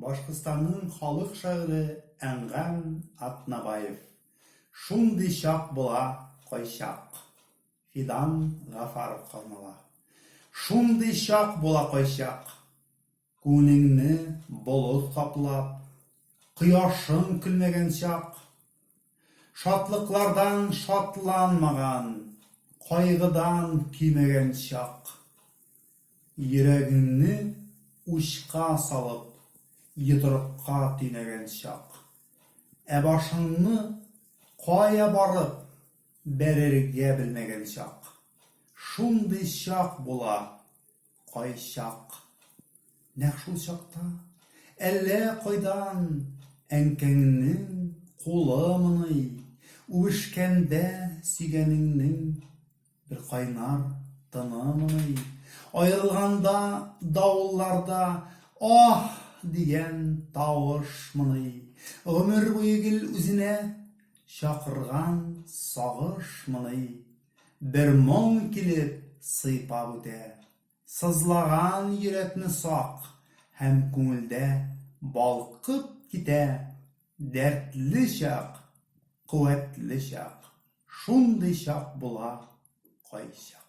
Башкортстанның халык шагыйре Әнгам Атнабаев. Шундый чак була кайчак. Фидан Гафаров Кармала. Шундый чак була кайчак. Күңелеңне болыт каплап, Кояшың көлмәгән чак. Шатлыклардан шатланмаган, Кайгыдан көймәгән чак. Йөрәгеңне учка салып, Йодрыкка төйнәгән чак. Ә башыңны кая барып Бәрергә белмәгән чак. Шундый чак була Кайчак. Нәкъ шул чакта, әллә кайдан әнкәңнең кулымыни, үбешкәндә сөйгәнеңнең бер кайнар тынымыни, аерылганда давылларда аһ дигән тавышмыни, гомер буе гел үзенә чакырган сагышмыни, Бер моң килеп сыйпап үтә. Сызлаган йөрәкне сак һәм күңелдә балкып китә Дәртле чак, куәтле чак, шундый чак була кайчак.